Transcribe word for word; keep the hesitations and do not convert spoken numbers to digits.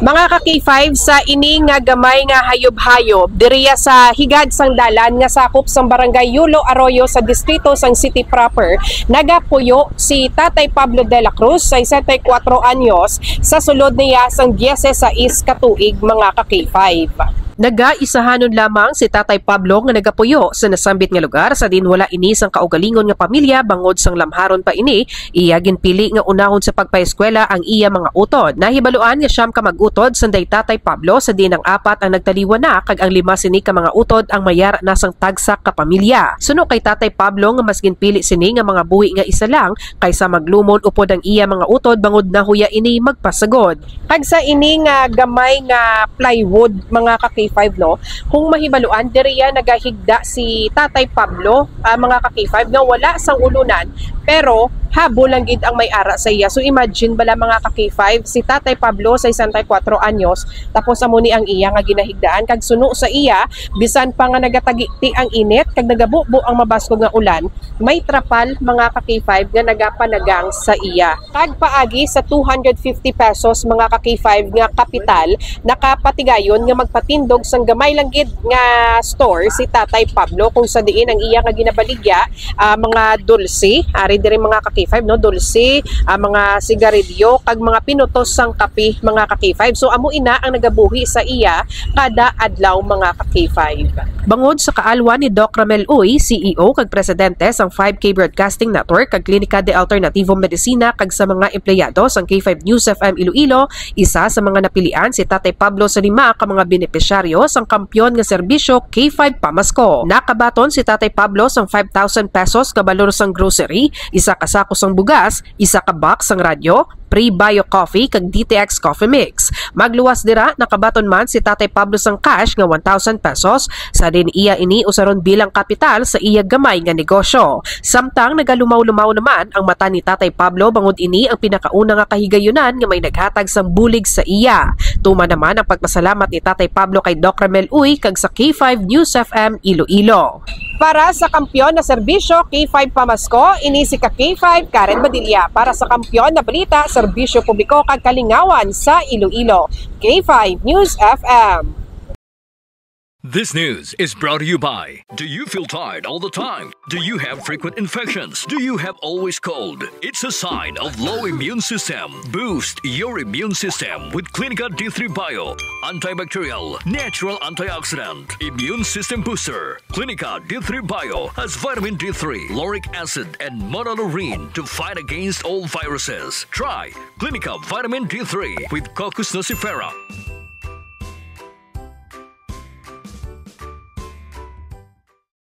Mga ka-K five, sa ini nga gamay nga hayop-hayop diriya sa higad sang dalan nga sakop sang Barangay Yulo Arroyo sa distrito sang City Proper, nagapuyo si Tatay Pablo de la Cruz, sesenta y cuatro anyos, sa sulod niya sang dieciséis ka tuig, mga ka-K five. Nagaisahanon lamang si Tatay Pablo nga nagapuyo sa nasambit nga lugar sa diin wala ini sang kaugalingon nga pamilya bangod sang lamharon pa ini. Iya ginpili nga unahon sa pagpaeskwela ang iya mga utod. Nahibaluan nga siyam ka mag-utod sanday Tatay Pablo, sa diin ang apat ang nagtaliwan na kag ang lima sini ka mga utod ang may ara na sang tagsa ka pamilya. Suno kay Tatay Pablo nga mas ginpili sini nga mga buhi nga isa lang kaysa maglumon upod ang iya mga utod bangod nahuya ini magpasagod. Kag sa ini nga gamay nga plywood, mga ka-K five, no, kung mahibaluan, diriya nagahigda si Tatay Pablo, ah, mga ka-K five, nga wala sang ulunan, pero habo lang gid ang may ara sa iya. So imagine bala, mga ka-K five, si Tatay Pablo, sesenta y cuatro anyos, tapos amo ni ang iya nga ginahigdaan, kag suno sa iya, bisan pa nga nagatagiti ang init kag nagabubo ang mabaskog nga ulan, may trapal, mga ka-K five, nga nagapanagang sa iya. Kag paagi sa two hundred fifty pesos, mga ka-K five, nga kapital, nakapatigayon nga magpatindog sang gamay lang gid nga store si Tatay Pablo, kung sa diin ang iya nga ginabaligya, ah, mga dulce, ari diri, mga ka-K five, no, dulce, ah, mga sigarilyo, kag mga pinutos sang kape, mga ka-K five. So amo ina ang nagabuhi sa iya kada adlaw, mga ka-K five. Bangod sa kaalwan ni Doc Ramel Uy, C E O kag presidente sang five K Broadcasting Network kag Klinika de Alternativo Medicina, kag sa mga empleyado sang K five News F M Iloilo, isa sa mga napilian si Tatay Pablo sa lima ka mga benepisyaryo sang Kampiyon nga Serbisyo K five Pamasko. Nakabaton si Tatay Pablo sang five thousand pesos nga balor sang grocery, isa ka sako sang bugas, isa ka box sang radyo, Pre-Bio Coffee kag D T X Coffee Mix. Magluwas dira, nakabaton man si Tatay Pablo sang cash nga one thousand pesos, sa diin iya ini usaron bilang kapital sa iya gamay nga negosyo. Samtang nagalumaw-lumaw naman ang mata ni Tatay Pablo bangod ini ang pinakauna nga kahigayunan nga may naghatag sang bulig sa iya. Tuman naman ang pagpasalamat ni Tatay Pablo kay Doc Ramel Uy kag sa K five News F M Iloilo. Para sa Kampiyon na Serbisyo, K five Pamasko, ini si ka K five Karen Badilla. Para sa Kampiyon na Balita, Serbisyo Publiko kag Kalingawan sa Iloilo, K five News F M. This news is brought to you by. Do you feel tired all the time? Do you have frequent infections? Do you have always cold? It's a sign of low immune system. Boost your immune system with Clinica D three Bio. Antibacterial, natural antioxidant, immune system booster. Clinica D three Bio has vitamin D three, lauric acid, and monolaurin to fight against all viruses. Try Clinica Vitamin D three with Cocos nucifera.